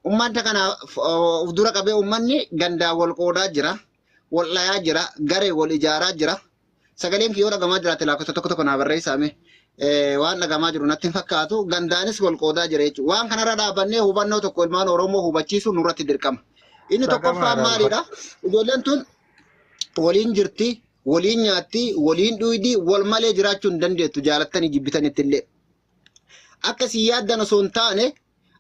Ummata kana of dura qabee uummanni gandaa wal qoodaa jira, wal dhayaa jira, garee wal ijaaraa jira. Sagaleen kiyyoo dhagamaa jiraate lakkoofsa tokko tokko naa barreessaame. Waan dhagamaa jiru natti hin fakkaatu. Gandaanis wal qoodaa jira jechuudha. Waan kanarra dhaabannee hubannoo tokko ilmaan Oromoo hubachiisuu nurratti dirqama. Inni tokkoffaan maalidha? Ijoolleen tun waliin jirti, waliin nyaatti, waliin dhuydi, wal malee jiraachuu hin dandeettu jaalattanii jibbitanitti illee. Akka isin yaaddan osoo hin taane,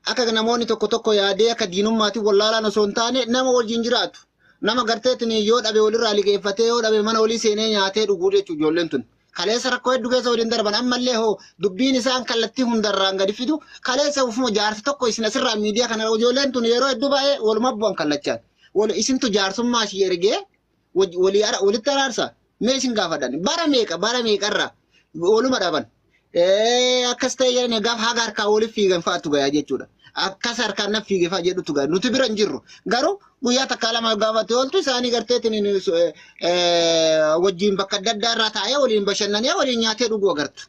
akka namoonni tokko tokko yaadee akka diinummaatiin wallaalaan osoo hin taane nama wajjin jiraatu. Nama garteetiin yoo dhabe walirraa liqeeffatee yoo dhabe mana walii seenee nyaatee dhuguu jechuudha ijoolleen tun. Kaleessa rakkoo hedduu keessa waliin darban ammallee hoo dubbiin isaan kallattii hundarraan gadi fidu kaleessa ufuma jaarsa tokko isin asirraa miidiyaa kana ijoolleen tun yeroo hedduu baay'ee waluma bu'an kallachaan. Wal isintu jaarsummaa ishii ergee walii walitti araarsa mee isin gaafadhan bara meeqa bara meeqarraa waluma dhaban. Akkas ta'e jedhanii gaafa haga harkaa waliif fiigan fa'aatu gayaa jechuudha. Akkas harkaan na fiige fa'a jedhutu gaya. Nuti bira hin jirru. Garuu guyyaa takkaa lama gaafate ooltu isaanii garteetiin wajjin bakka adda addaa irraa taa'ee waliin bashannanee waliin nyaatee dhuguu agarta.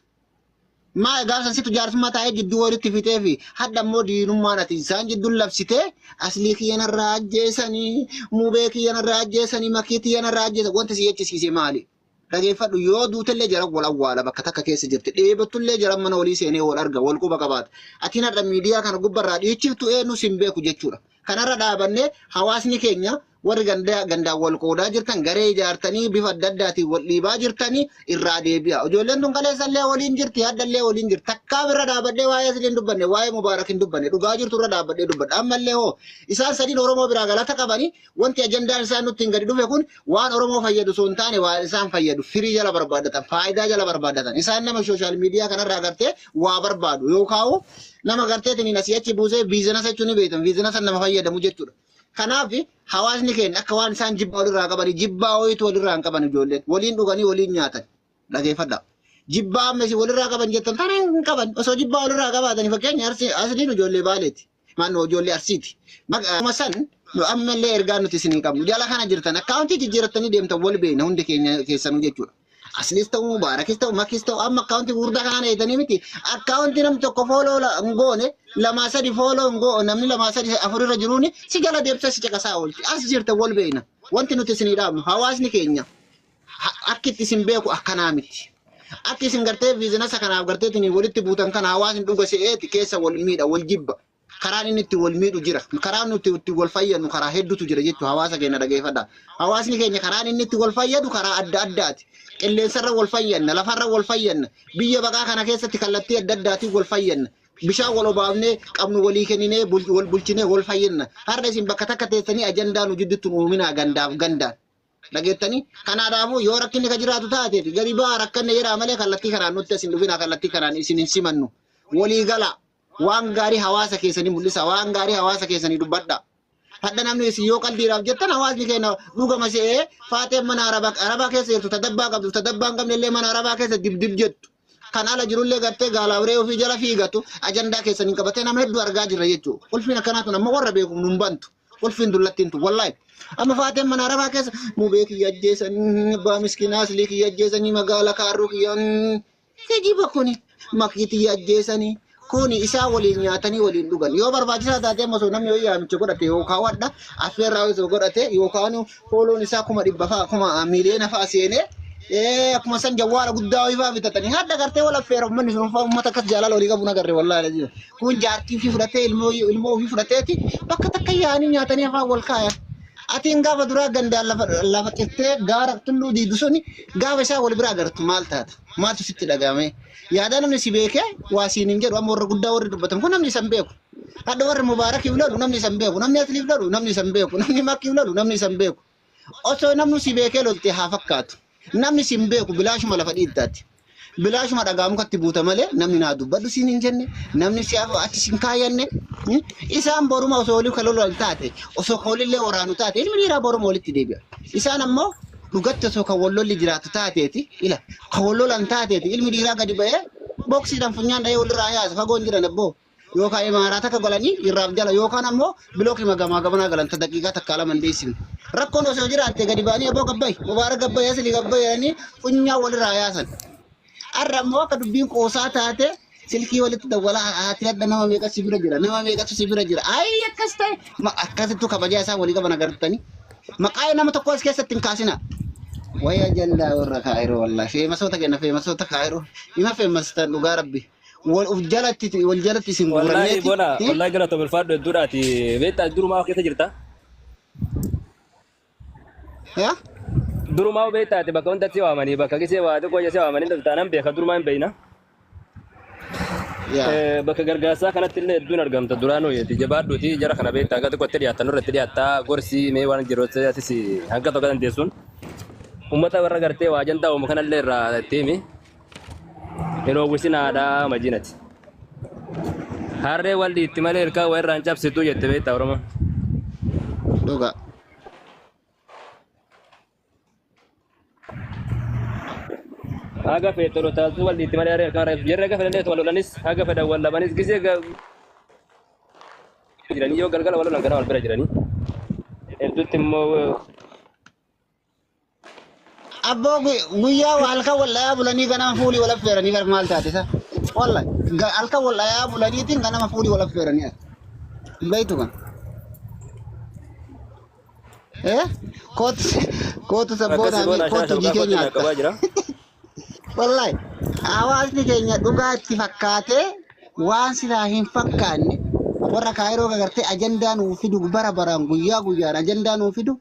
Maa gaafa san situ jaarsummaa taa'ee jidduu walitti fixee fi hadha immoo diinummaan ati isaan jidduun labsitee aslii kiyyanarraa ajjeesanii mubee kiyyanarraa ajjeesanii makii tiyyanarraa ajjeesan wanti si jechisiise maali? Dhageeffadhu yoo duutellee jara wal awwaala bakka takka keessa jirti. Dheebottullee jara mana walii seenee wal arga wal quba qabaata. Atiin har'a miidiyaa kana gubbarraa dhiichiftu eenyu sin beeku jechuudha. Kanarra dhaabannee hawaasni keenya warri gandaa gandaan wal qoodaa jirtan garee ijaartanii bifa adda addaatiin wal dhiibaa jirtanii irraa deebi'a. Ijoolleen tun kaleessallee waliin jirti haddallee waliin jirti. Takkaa irra dhaabadhee waa'ee asliin dubbanne waa'ee Mubaarak hin dubbanne dhugaa jirtu irra dhaabbadhee dubbadha. Ammallee hoo isaan sadiin Oromoo biraa galata qabanii wanti ajandaan isaan nutti hin gadi dhufe kun waan Oromoo fayyadu osoo hin taane waan isaan fayyadu firii jala barbaadatan faayidaa jala barbaadatan isaan nama social media kanarraa gartee waa barbaadu yookaan nama garteetiin asii achi buusee business jechuun ni beektan business nama fayyadamu jechuudha. Kanaaf hawaasni keenya akka waan isaan jibbaa walirraa qabanii jibbaa wayiitu walirraa hin qaban ijoolleen waliin dhuganii waliin nyaatan dhageeffadha. Jibbaa amma isin walirraa qaban jettan kana hin qaban osoo jibbaa walirraa qabaatanii fakkeenya asliin ijoollee Baaleeti. Maannoo ijoollee Arsiiti. Maqaa san nu ammallee ergaa nuti isin hin qabnu. Jala kana jirtan akkaawuntii jijjiirattanii deemtan wal beekna hundi keenya keessanuu jechuudha. Asliis ta'u Mubaarakis ta'u Makis ta'u amma akkaawuntii gurguddaa kanaan eeganii miti. Akkaawuntii namni tokko follow hin goone lamaa sadi follow hin goone namni lamaa sadi afur irra jiruuni si jala deemsa si caqasaa oolti. As jirtan wal beekna. Wanti nuti isinii dhaabnu hawaasni keenya akki itti isin beeku akkanaa miti. Akki isin gartee business kanaaf garteetiin walitti buutan kana hawaasni dhuga se'eeti keessa wal miidha wal jibba. Karaan inni itti wal miidhu jira. Karaan nuti itti wal fayyadnu karaa hedduutu jira jechuudha hawaasa keenya dhageeffadha. Hawaasni keenya karaan inni itti wal fayyadu karaa adda addaati. Qilleensarra wal fayyadna, lafarra wal fayyadna, biyya baqaa kana keessatti kallattii adda addaatiin wal fayyadna. Bishaan wal obaafnee qabnu walii kenninee wal bulchinee wal fayyadna. Har'a isin bakka takka teessanii ajandaa nu jidduutti uuminaa gandaaf gandaan. Dhageettanii kanaadhaafuu yoo rakkinni ka jiraatu taate gadi ba'aa rakkanne jedhaa malee kallattii kanaan nutti as hin dhufinaa kallattii kanaan isin hin simannu. Walii gala waan gaarii hawaasa keessanii mul'isa waan gaarii hawaasa keessanii dubbadha. Hadha namni isin yoo qalbiidhaaf jettan hawaasni keenya dhugama se'ee faateen mana arabaa keessa jirtu tadabbaa qabdu tadabbaa hin qabne illee mana arabaa keessa dibdib jettu. Kan ala jirullee gartee gaalaawree ofii jala fiigatu ajandaa keessanii qabatee nama hedduu argaa jirra jechuudha. Ulfiin akkanaa tun amma warra beeku nun bantu. Ulfiin dullattiin tun wallaahi. Amma faateen mana arabaa keessa mubee kiyya ajjeesanii abbaa miskinaa aslii kiyya ajjeesanii magaala kaarruu kiyya kijiba kuni makii tiyya ajjeesanii kuni isaa waliin nyaatanii waliin dhugan yoo barbaachisaa taate amma osoo namni wayii yaamicha godhate yookaan wadha affeerraa osoo godhate yookaan fooloon isaa 100,000 fa'a 1,000,000 fa'a seenee akkuma san jawwaala guddaa wayii fa'a bitatanii hadda gartee wal affeera uummanni sun fa'a uummata akkas jaalala walii qabu nagarre wallaahi kun jaartii ofii fudhatee ilmoo ilmoo ofii fudhateeti bakka takka yaa'anii nyaatanii afaan wal kaayan. Atiin gaafa duraa gandaan lafa lafa xiftee gaara tulluu diidu suni gaafa isaa wal bira agartu maal taata? Maaltu sitti dhagahame? Yaadaa namni si beekee waa siin hin jedhu amma warra guddaa warri dubbatan kun namni isa hin beeku. Hadha warri Mubaarakiif lolu namni isa hin beeku. Namni Asliif lolu namni isa hin beeku. Namni Makkiif lolu namni isa hin beeku. Osoo namni si beekee lolte haa fakkaatu. Namni si hin beeku bilaashuma lafa dhiittaati. Bilaashuma dhagaa mukatti buuta malee namni naa dubbadhu siin hin jenne namni si achi sin kaayyanne. Isaan boruma osoo walii kan lolan taate osoo kan walillee waraanu taate ilmi dhiiraa boruma walitti deebi'a. Isaan ammoo dhugatti osoo kan wal lolli jiraatu taateeti ila kan wal lolan taateeti ilmi dhiiraa gadi ba'ee boksiidhaan funyaan dhahee walirraa yaasa fagoon jiran abboo. Yookaan imaaraa takka galanii irraaf jala yookaan ammoo bilookii gamaa gamanaa galan ta daqiiqaa takkaa lama hin deessifne. Rakkoon osoo jiraatte gadi ba'anii aboo gabbayi Mubaarak gabbayi Aslii gabbayi jedhanii funyaan walirraa yaasan. Har'a ammoo akka dubbiin qoosaa taate Silkii walitti dawwalaa haati hadha nama meeqa si bira jira nama meeqatu si bira jira. Ayi akkas ta'e akkasittu kabajaa isaa walii qaban agartanii. Maqaa nama tokko as keessatti hin kaasina. Waya jallaa warra Kaayiroo wallahi feemasoota kenna feemasoota Kaayiroo ima feemastan dhugaa rabbi. Wal uf jalatti wal jalatti isin Wallaahi guuranneeti. bona wallaahi galatoom ulfaadhu hedduudhaati. Beektaa durumaa keessa jirta. Yaa? Durumaa beektaati bakka hundatti si waamanii bakka gisee waa xiqqoo si waamanii dhuftaa nan beeka durumaa hin beekna. Yaa. Bakka gargaarsaa kanatti illee hedduun argamta duraanuu yeeti jabaadhuuti jara kana beektaa hanga xiqqootti dhiyaatan nurratti dhiyaattaa gorsii mee waan jiru atis hanga tokko dandeessuun uummata warra gartee waa jantaa uumu kanallee irraa itti himi hin oowwisinaadhaa majiinati. Harree walli itti malee ilkaan waa irraan cabsituu jette beektaa Oromoon. Dhugaa. Haga feete loltaaltu wal dhiitti malee harree ilkaan irraa jarri haga fedhan wal lolanis haga fedhan wal labanis gisee jiranii yoo galgala wal lolan gara wal bira jiranii. Hedduutti immoo Abboo guyyaa halkan wal dhayaa bulanii ganama fuulii wal affeeranii gar maal taate isa? Wallahi halkan wal dhayaa bulaniitiin ganama fuulii wal affeeranii as. Hin beektu kan. Eh? Kootu kootu akkasii sabboonaa boona fi ashaa kootu hojii shabqaa keenya kootu nyaatta. qabaa jira. Wallahi hawaasni keenya dhugaa itti fakkaatee waan silaa hin fakkaanne warra kaayiroo gartee ajandaa nuu fidu bara baraan guyyaa guyyaan ajandaa nuu fidu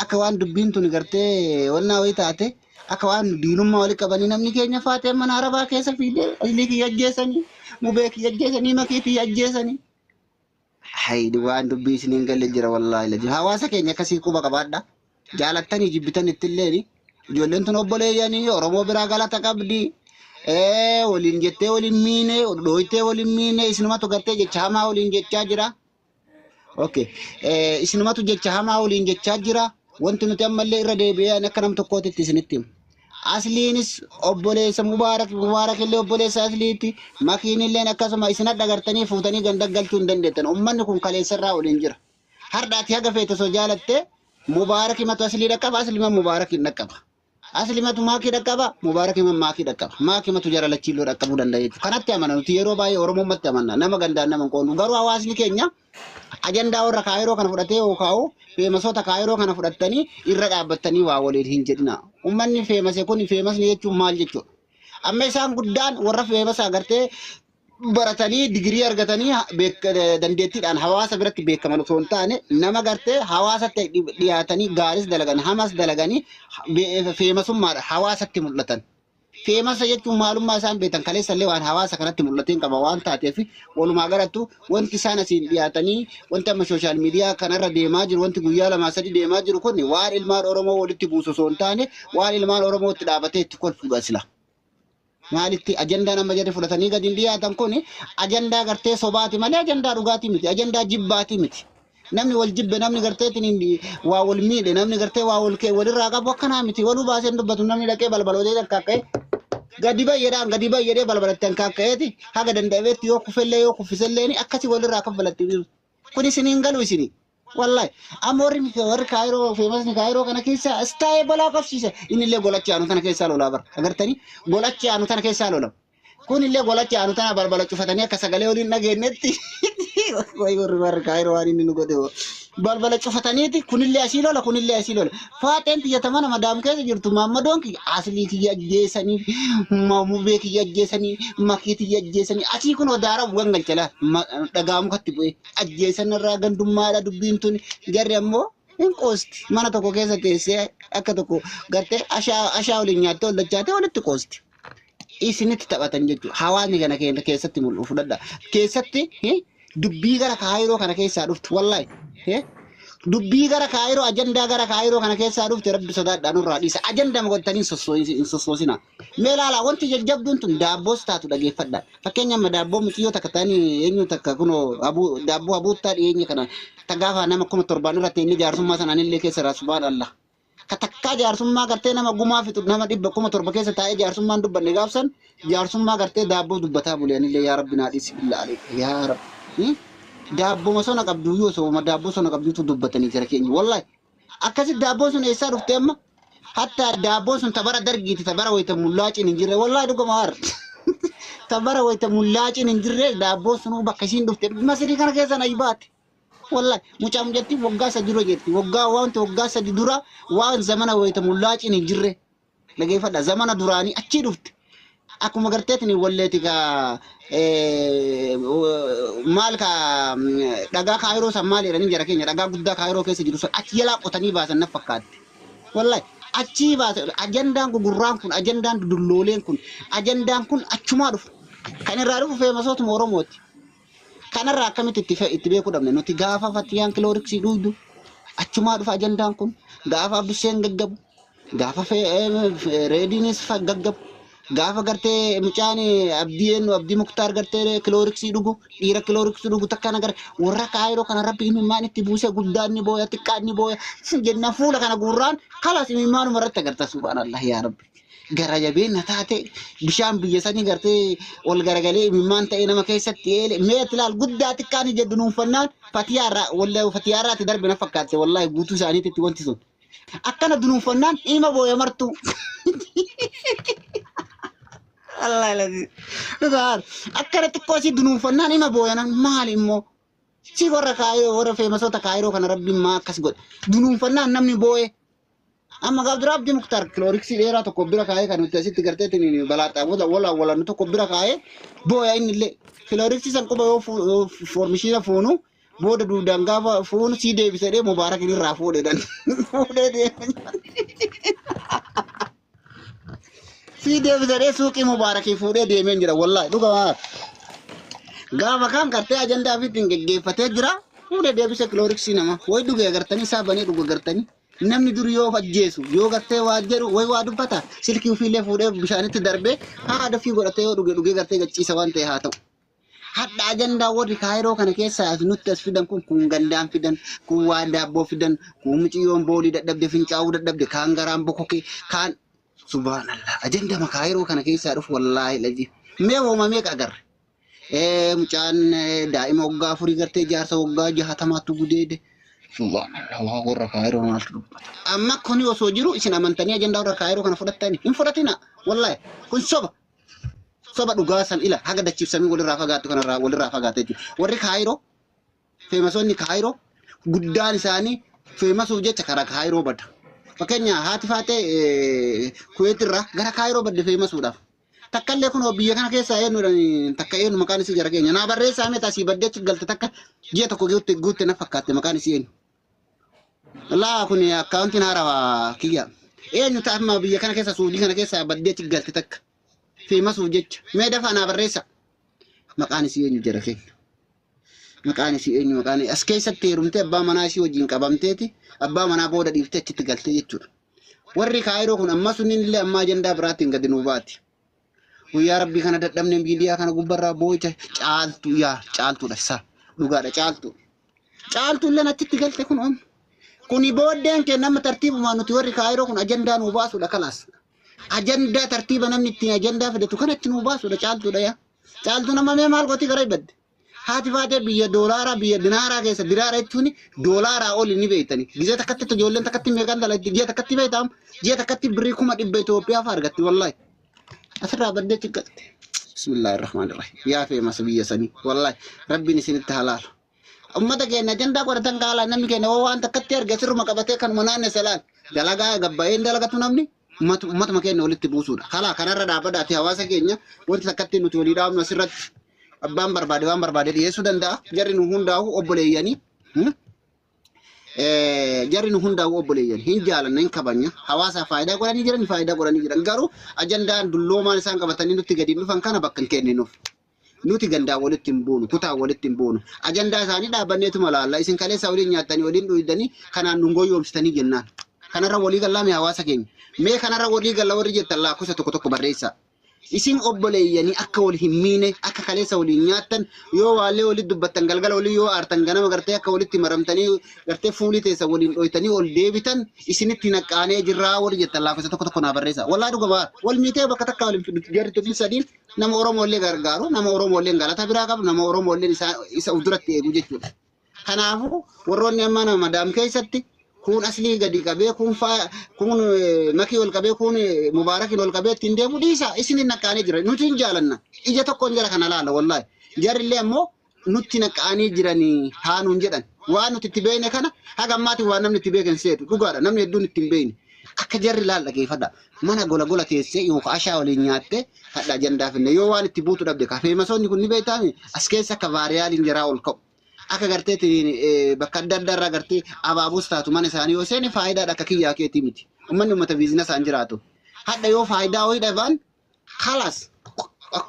akka waan dubbiin tun gartee wannaa wayii taate akka waan diinummaa wali qabanii namni keenya faatee mana arabaa keessa fiidee aslii kiyya ajjeesanii mubee kiyya ajjeesanii makii kiyya ajjeesanii. Haydi waan dubbii isiniin galle jira wallaahi laji. Hawaasa keenya akkasii quba qabaadha. Jaalattanii jibbitan ittilleen ijoolleen tun obboleeyyanii Oromoo biraa galata qabdi. Waliin jettee waliin miine dhooytee waliin miine isinumatu gartee jecha hamaa waliin jechaa jira. Okay. Isinumatu jecha hamaa waliin jechaa jira. Wanti nuti ammallee irra deebi'ee ani akka nam tokkootitti isinitti himu. Asliinis obboleessa Mubaarak, Mubaarak illee obboleessa Asliiti. Makiin illeen akkasuma isin hadha gartanii fuutanii ganda galchuu hin dandeettan. Ummanni kun kaleessarraa waliin jira. Hardha ati haga feete osoo jaalatte Mubaarak himatu Aslii dhaqqaba, Aslima Mubaarak hin dhaqqaba. Aslimatu maakii dhaqqaba, Mubaarak hima maakii dhaqqaba. Maakii matu jara lachiilloo dhaqqabuu danda'a jechuudha. Kanatti amana nuti yeroo baay'ee Oromommatti amanna. Nama gandaan nama hin qoonnu. Garuu hawaasni keenya ajandaa warra kaayiroo kana fudhatee yoo kaa'u feemasoota kaayiroo kana fudhattanii irra dhaabbattanii waa waliin hin jedhina. Uummanni feemase kun feemasni jechuun maal jechuudha? Amma isaan guddaan warra feemasa agartee baratanii digirii argatanii dandeettiidhaan hawaasa biratti beekaman osoo hin taane nama gartee hawaasatti dhiyaatanii gaaris dalagan hamas dalaganii feemasummaadha hawaasatti mul'atan. Feemasa jechuun maalummaa isaan beektan kaleessa illee waan hawaasa kanatti mul'ateen qaba waan taateef walumaa galattu wanti isaan asiin dhiyaatanii wanti amma sooshaal miidiyaa kanarra deemaa jiru wanti guyyaa lamaa sadi deemaa jiru kun waan ilmaan Oromoo walitti buusu osoo hin taane waan ilmaan Oromoo itti dhaabatee itti kolfuudha sila. Maalitti ajandaan amma jarri fudhatanii gadi hin dhiyaatan kun ajandaa gartee sobaati malee ajandaa dhugaatii miti ajandaa jibbaatii miti. Namni wal jibbe namni garteetiin waa wal miidhe namni gartee waa wal kee walirraa qabu akkanaa miti waluu baasee hin dubbatu namni dhaqee balbaloolee dhaqqaqqee gadi bayyedhaan gadi bayyedhee balbalatti hanqaqqeeti haga danda'ametti yoo kufellee yoo kuffisellee akkasii walirraa kaffalatti kun isiniin galu isinii. Wallahi amma warri warri kaayiroo feemasni kaayiroo kana keessa istaa'ee balaa qabsiise inni illee golachi aanu tana keessaa lolaa bara agartanii golachi aanu tana keessaa lola. Kun illee golachi aanu tana balbala cufatanii akka sagalee waliin dhageenyetti wayi warri warri kaayiroo waan inni nu godhe hoo. Balbala cufataniiti kunillee asii lola kunillee asii lola. Faaxeen tiyya mana madaam keessa jirtu maammadoon kiyya aslii kiyya ajjeesanii mubee kiyya ajjeesanii makii tiyya ajjeesanii asii kun daara gangalcha laa dhagaa mukatti bu'ee ajjeesan irraa gandummaadha dubbiin tun jarri ammoo hin qoosti mana tokko keessa teessee akka tokko gartee ashaa ashaa waliin nyaattee ol dachaatee walitti qoosti. Isinitti taphatan jechuudha. Hawaasni kana keessatti mul'u fudhadha. Keessatti dubbii gara kaayiroo kana keessaa dhuftu wallahi. Dubbii gara kaayiroo ajandaa gara kaayiroo kana keessaa dhufte rabbi sodaadhaa nurraa dhiisa. Ajandaa gottanii hin sossoosina. Mee ilaalaa wanti jajjabduun tun daabboos taatu dhageeffadha. Fakkeenya amma daabboo muciyyoo takka ta'anii eenyu takka kunoo daabboo abuuttaa dhiyeenya kana tagaafaa nama 7,000 irratti inni jaarsummaa sanaan illee keessa irraa subhaanallah. Ka takkaa jaarsummaa gartee nama gumaa fixu nama 7,000 keessa taa'ee jaarsummaan dubbanne gaafsan jaarsummaa gartee daabboo dubbataa bule anillee yaa rabbi naa dhiisi billaa aleeka yaa rabbi. Daabboma sona qabdu yoo osoo daabboo sona qabduutu dubbatanii jira keenya wallahi. Akkasi daabboon sun eessaa dhufte amma? Hatta daabboon sun tabara dargiiti tabara wayita mullaaciin hin jirre wallahi dhuguma har. Tabara wayita mullaaciin hin jirre daabboon sunuu bakka isiin dhufte Masirii kana keessa na baate. Wallahi mucaa mucatti waggaa 3 dura jetti. Waggaa wanti waggaa 3 dura waan zamana wayita mullaaciin hin jirre. Dhageeffadha zamana duraanii achii dhufte. Akkuma garteetiin walleeti ka maal ka dhagaa kaayiroo san maal jedhanii jara keenya dhagaa guddaa kaayiroo keessa jiru sun achi jalaa qotanii baasan na fakkaatti. Wallahi achii baase ajandaan gugurraan kun ajandaan dudullooleen kun ajandaan kun achumaa dhufu. Kan irraa dhufu feemasootuma Oromooti. Kanarraa akkamitti itti beekuu dhabne nuti gaafa Fatiyaan kilooriksii dhugdu achumaa dhufa ajandaan kun gaafa Abdusseen gaggabu gaafa Reediinis gaggabu gaafa gartee mucaan Abdii eenyu Abdii Muktaar gartee kilooriksii dhugu dhiira kilooriksii dhugu takka na gara warra kaayiroo kana rabbi imimmaan itti buuse guddaan ni booya xiqqaan ni booya jennaan fuula kana guurraan kalaas imimmaanuma irratti agarta subhaanallah yaa rabbi. Gara jabeenya taate bishaan biyya sanii gartee ol garagalee imimmaan ta'ee nama keessatti eele mee ilaal guddaa xiqqaan jedhu dunuunfannaan fatiyaarraa wallahi fatiyaarraatti darbe na fakkaatte wallahi guutuu isaaniitti wanti sun akkana dunuunfannaan ilma booya martuu. Akkana xiqqoo asii dunuunfannaan ilma booyanan maali immoo si warra kaayiroo warra feemasoota kaayiroo kana rabbiin maa akkas godhe dunuunfannaan namni booye. Amma gaaf dura Abdii Muktaar kilooriksii dheeraa tokko bira kaa'ee kan nuti asitti garteetiin balaaxaa wala walannu tokko bira kaa'ee booya inni illee kilooriksii san quba yoo foormishiina fuunu booda duudaan gaafa fuunu sii deebisadhee Mubaarak inni irraa fuudhe dan fuudhee deeme. Sii deebisadhee suuqii Mubaarakii fuudhee deemee jira wallaahi dhuga gaafa kaan gartee ajandaa ofiitiin geggeeffatee jira fuudhee deebise kilooriksii nama wayi dhuge agartanii isaa banee dhuga agartanii. Namni dur yoo ajjeesu yoo gartee waa jedhu wayi waa dubbata silkii ofiillee fuudhee bishaanitti darbee haadha ofii godhatee yoo dhuge dhugee gartee gachiisa waan ta'e haa ta'u. Hadha ajandaa warri kaayiroo kana keessaa as nutti as fidan kun kun gandaan fidan kun waan daabboo fidan kun mucayyoon boolii dadhabde fincaa'uu dadhabde kaan garaan bokoke kaan subhaanallah ajandama kaayiroo kana keessaa dhufu wallaahi laji mee wooma meeqa agarre. Mucaan daa'ima waggaa 4 gartee jaarsa waggaa 60tu gudeede. Subhaanallah waa warra kaayiroo maaltu dubbata. Amma kuni osoo jiru isin amantanii ajandaa warra kaayiroo kana fudhattanii hin fudhatina wallahi kun soba. Soba dhugaa san ila haga dachiifsamii walirraa fagaattu kanarraa walirraa fagaate jechuudha. Warri kaayiroo feemasoonni kaayiroo guddaan isaanii feemasuuf jecha karaa kaayiroo bada. Fakkeenya haati faatee Kuweetirraa gara kaayiroo badde feemasuudhaaf. Takkallee kun biyya kana keessaa eenyudha takka eenyu maqaan isii jara keenya naa barreessaa mee tasii baddee achi galte takka ji'a tokko guutte na fakkaatte maqaan isii eenyu. Laa kun akkaawuntiin haarawaa kiyya. Eenyu ta'amma biyya kana keessa suudii kana keessaa baddee achi galte takka feemasuuf jecha mee dafaa naa barreessa. Maqaan isii eenyu jara keenya. Maqaan isii eenyu maqaan as keessatti heerumtee abbaa manaa isii wajjin qabamteeti abbaa manaa booda dhiiftee achitti galtee jechuudha. Warri kaayiroo kun amma sunniin illee amma ajandaa biraatiin gadi nuu baati. Guyyaa rabbii kana dadhabne miidiyaa kana gubbarraa boo'icha caaltu yaa caaltuudha isaa dhugaadha caaltu. Caaltu illee achitti galte kun amma. Kuni booddeen kennama tartiibumaan nuti warri kaayiroo kun ajandaa nuu baasuudha kalaas. Ajandaa tartiiba namni ittiin ajandaa fidatu kanatti nuu baasuudha caaltuudha yaa. Caaltu nama mee maal gooti gara badde. Haati faatee biyya doolaaraa biyya dinaaraa keessa diraara jechuun doolaaraa oli ni beektani. Gizee takkatti ijoolleen takkatti meeqaan dalagdi ji'a takkatti beektaam ji'a takkatti birrii 100,000 Itoophiyaa fa'aa argatti wallaahi. Asirraa baddee ciqqatte. Bismillahirrahmanirrahim. Yaa feemas biyya sanii wallaahi rabbiin isinitti halaalu. Ummata keenya ajandaa godhatan kaalaa namni keenya waan takkatti arge sirruma qabatee kanuma naannessa laal. Dalagaa gabbaa'een dalagatu namni ummatuma keenya walitti buusuudha. Kalaa kanarra dhaabbadhaati hawaasa keenya wanti takkatti nuti walii dhaabnu asirratti abbaan barbaade waan barbaade dhiyeessuu danda'a. Jarri nu hundaa'u obboleeyyanii. Jarri nu hundaa'u obboleeyyan hin jaalanna hin kabanya hawaasaaf faayidaa godhanii jiran faayidaa godhanii jiran garuu ajandaan dulloomaan isaan qabatanii nutti gadi dhufan kana bakka hin kenninuuf. Nuti gandaa walitti hin buunu kutaa walitti hin buunu ajandaa isaanii dhaabbanneetuma laalla isin kaleessa waliin nyaattanii waliin dhuydanii kanaan nu goyoomsitanii jennaan. Kanarra walii gallaa mee hawaasa keenya mee kanarra walii galla warri jettan lakkoofsa tokko tokko barreessaa. Isin obboleeyyanii akka wal hin miine akka kaleessa waliin nyaattan yoo waallee walitti dubbattan galgala walii yoo aartan ganama gartee akka walitti maramtanii gartee fuulii teessa waliin dhoytanii ol deebitan isinitti naqqaanee jirraa warri jettan lakkoofsa tokko tokko naa barreessaa. Wallaa dhuga ba'a wal miitee bakka takka waliin fidu jarri tuqni sadiin nama Oromoo illee gargaaru nama Oromoo illee galata biraa qabu nama Oromoo illee isa duratti eegu jechuudha. Kanaafuu warroonni amma nama madaam keessatti Kun aslii gadi qabee kun kun makii ol qabee kun mubaarakiin ol qabee ittiin deemu dhiisa. Isin naqqaanii jira. Nuti hin jaalanna. Ija tokkoon jara kana laala wallaahi. Jarrillee ammoo nutti naqqaanii jiranii haa nuun jedhan. Waan nuti itti beekne kana haga ammaatti waan namni itti beeken seetu dhugaadha. Namni hedduun itti hin beekne. Akka jarri laal dhageeffadha. Mana gola gola teessee yookaan ashaa waliin nyaattee hadha ajandaa finne yoo waan itti buutu dhabde kafee masoonni kun ni beektaami as keessa akka vaariyaaliin jaraa ol ka'u. Akka gartee bakka adda addaa irraa gartee abaaboos taatu mana isaanii yoo seene faayidaadha akka kiyyaa keetii miti. Uummanni uummata biizinasaan jiraatu. Hadha yoo faayidaa wayii dhaban kalaas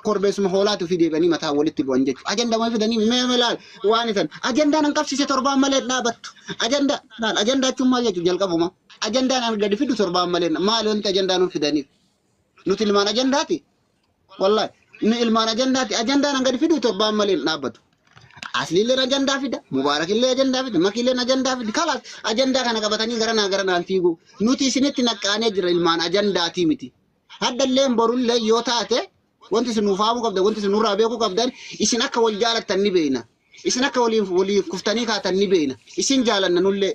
korbeessuma hoolaatu fi deebi'anii mataa walitti bu'an jechuudha. Ajandaa wayii fidanii mee laal waan isan ajandaan an qabsiise torbaan malee dhaabattu. Ajandaa laal ajandaa jechuun maal jechuudha jalqabuma. Ajandaan an gadi fidu torbaan malee maali wanti ajandaa nuuf fidaniif. Nuti ilmaan ajandaati. Wallaahi nu ilmaan ajandaati. Ajandaan an gadi fidu torbaan malee dhaabbatu. Asliilleen ajandaa fida, Mubaarakillee ajandaa fida, Makiilleen ajandaa fida. Kalaas ajandaa kana qabatanii garanaa garanaan fiigu. Nuti isinitti naqqaanee jira ilmaan ajandaatii miti. Haddalleen borullee yoo taate wanti isin nuuf haamuu qabdan, wanti isin nurraa beekuu qabdan, isin akka wal jaalattan ni beekna. Isin akka waliif kuftanii kaatan ni beekna. Isin jaalanna nullee.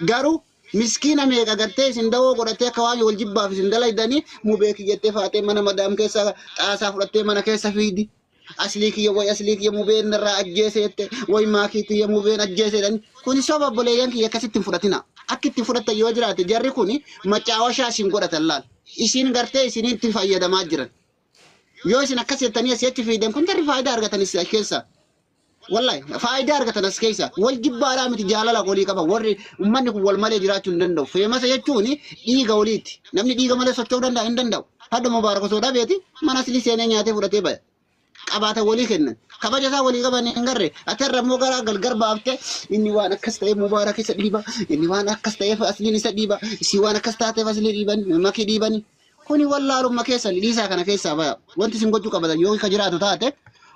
Garuu miskiina meeqa gartee isin dawoo godhattee akka waan wal jibbaaf isin dalaydanii mubeeki jettee faatee mana madaam keessa xaasaa fudhattee mana keessa fiidi. Aslii kiyya way aslii kiyya mubeen irraa ajjeese jette way maakii kiyya mubeen ajjeese jedhani. Kuni soba obboleeyyan kiyya akkasitti hin fudhatina. Akka itti fudhattan yoo jiraate jarri kuni macaawashaa isin godhatan laal. Isin gartee isinitti fayyadamaa jiran. Yoo isin akkas jettanii asii achi fiidan kun jarri faayidaa argatan as keessa. Wallahi faayidaa argatan as keessa. Wal jibbaadhaa miti jaalala walii qaba. Warri uummanni kun wal malee jiraachuu hin danda'u. Feemasa jechuun dhiiga waliiti. Namni dhiiga malee socho'uu danda'a hin danda'u. Hadda Mubaarak osoo dhabeeti mana aslii seenee nyaatee fudhatee baya. Qabaata walii kennan. Kabaja isaa walii qaban hin garre. Ati irra immoo garaa gargar baaftee inni waan akkas ta'eef Mubaarak isa dhiiba. Inni waan akkas ta'eef asliin isa dhiiba. Isii waan akkas taateef aslii dhiiban makii dhiibani. Kuni wallaalummaa keessan dhiisaa kana keessaa baya. Wanti isin gochuu qabatan yoo ka jiraatu taate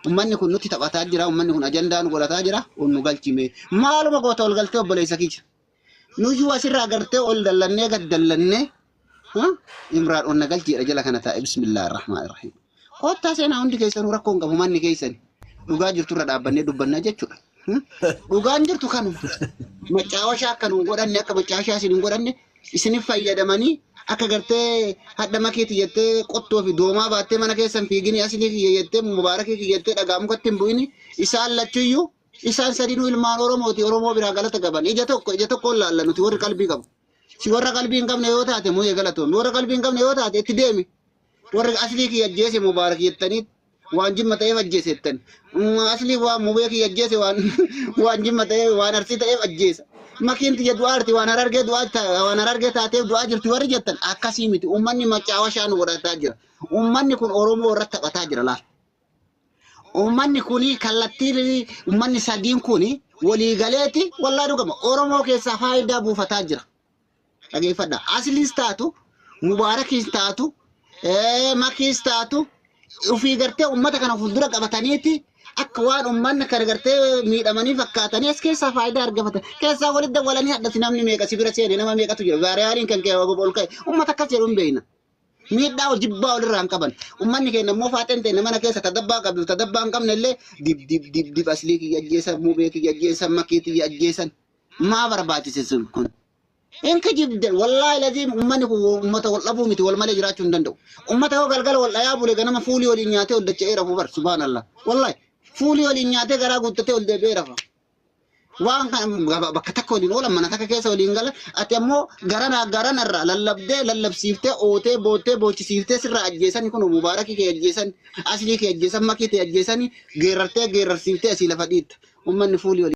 ummanni kun nutti taphataa jira. Ummanni kun ajandaa nu godhataa jira. Nu galchime. Maaluma goota ol galtee obboleessa kiyya. Nuyyuu asirraa gartee ol dallannee gad dallannee Imraan ol na galchiidha jala kana taa'e bismillaahi rahmaani rahiim. Kottaa seenaa hundi keessanuu rakkoo hin qabu manni keessan dhugaa jirturra dhaabbannee dubbannaa jechuudha. Dhugaan jirtu kanuma. Macaawashaa akka nu godhanne akka macaawashaa isin hin godhanne isinif fayyadamanii akka gartee hadha makeeti jettee qottoo fi doomaa baattee mana keessan fiigini aslii kiyya jettee mubaarakii kiyya jettee dhagaa mukatti hin bu'ini isaan lachuyyuu isaan sadinuu ilmaan Oromooti Oromoo biraa galata qaban ija tokko ija tokkoon laalla nuti warri qalbii qabu. Si warra qalbii hin qabne yoo taate mu'ee galatoomi warra qalbii hin qabne yoo taate itti deemi. Warri aslii kiyya ajjeese mubaarak jettanii waan jimma ta'eef ajjeese jettan. Aslii waan mubee kiyya ajjeese waan jimma ta'eef waan arsii ta'eef ajjeesa. Makiin tiyya du'aa jirti waan harargee du'aa waan harargee taateef du'aa jirti warri jettan akkasii miti. Uummanni macaawashaa nu godhataa jira. Uummanni kun Oromoo irratti taphataa jira laal. Uummanni kuni kallattii uummanni sadiin kuni waliigaleeti wallaa dhugama Oromoo keessaa faayidaa buufataa jira. Dhageeffadha. Asliis taatu Mubaarakis taatu makiis taatu ofii gartee uummata kana fuuldura qabataniiti akka waan uummanni kana gartee miidhamanii fakkaatanii as keessaa faayidaa argafatan. Keessaa walitti dawwalanii hadhati namni meeqa si bira seene nama meeqatu jira. Vaariyaaliin kan kee ol ka'e uummata akkas jedhu hin beekna. Miidhaa jibbaa walirraa hin qaban. Uummanni keenya immoo faaxeen ta'e mana keessa tadabbaa qabdu tadabbaa hin qabne illee dib dib dib dib aslii kiyya ajjeesan mubee kiyya ajjeesan makii kiyya ajjeesan. Maa barbaachise sun kun? In kijibdan wallaahi laziim uummanni kun uummata wal dhabuu miti wal malee jiraachuu hin danda'u. Uummata yoo galgala wal dhayaa bule ganama fuulii waliin nyaatee ol dacha'ee rafu bar subhaanallah. Wallaahi fuulii waliin nyaatee garaa guuttatee ol deebi'ee rafa. Waan kana bakka takka waliin oolan mana takka keessa waliin galan ati ammoo garanaa garanarraa lallabdee lallabsiiftee ootee boottee boochisiiftee sirraa ajjeesanii kun mubaarakii kee ajjeesan aslii kee ajjeesan makii kee ajjeesanii geerartee geerarsiiftee asii lafa dhiitta. Uummanni fuulii waliin.